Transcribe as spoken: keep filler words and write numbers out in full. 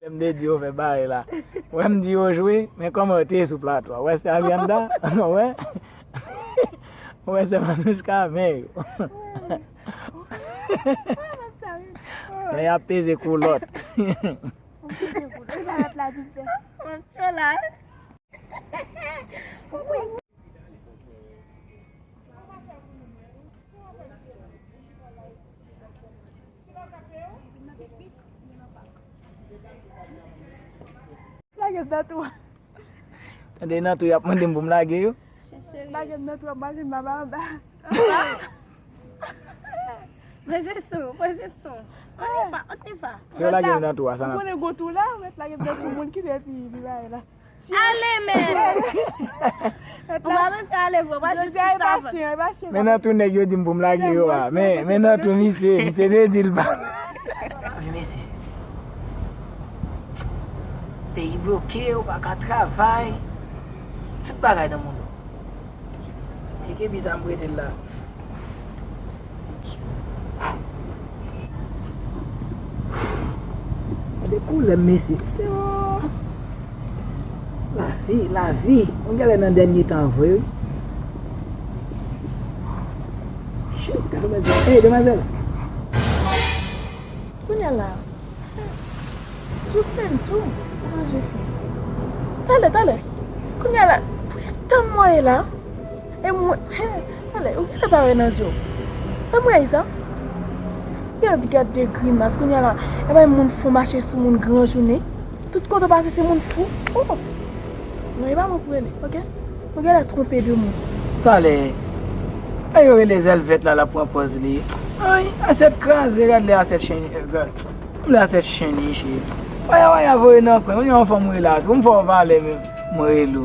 M te di yo fè bagay la. Wè m di yo jwe, men kòman yo te ye sou plato a? Wè se Alianda? Wè? Wè se Manouchka men yo. Men y ap peze koulòt. Mwen tchola. Lage m nan twou. Tande nan twou y ap mande m pou m lage yo. Lage m nan twou, ap mande m anba anba. Peze son, peze son. On y va, on y va. Si yo lage m nan twou a, sa n ap. Ou konnen gwo twou la, ou mèt lage m nan twou, moun ki te di li bagay la. Ale men! Ou pa bezwen ale vre, w pa jis sou savann. Men nan twou nèg yo di m pou m lage yo a. Men, men nan twou misye, misye te di l pa. Wi, mesye. Peyi bloke, ou pa ka travay. Tout bagay nan moun. E ke bizam prete l la. Gade koulè m, mesye. Se yon lavi, lavi. Yon genlè nan dènye tan vre, wi. Shit, gade demwazèl. Ey, demwazèl. Kounye a la. Zye fè m tou. Mwen zye fè m. Talè, talè. Kounye a la. Pou yon tan mwen ye la. E mwen. Talè, ou genlè pa wè nan zye w. Sa mwen ye sa? Gad, gad de grimas. Kounye a la. E bay moun fou mache sou moun gran jounen. Tout kote w pase se moun fou. Oh! Non, e pa mwen pou rele, oke? Ou genlè twonpe de moun. Talè. Ay, yo rele zèl vèt la, l ap pran pòz li. Ay, asèt kraze, gad lè asèt chen, gad. Lè asèt chen li, cheri. Waya, waya, voye nan kwen. Ou yon fanm rele a tou. M fè w valè, men m rele w.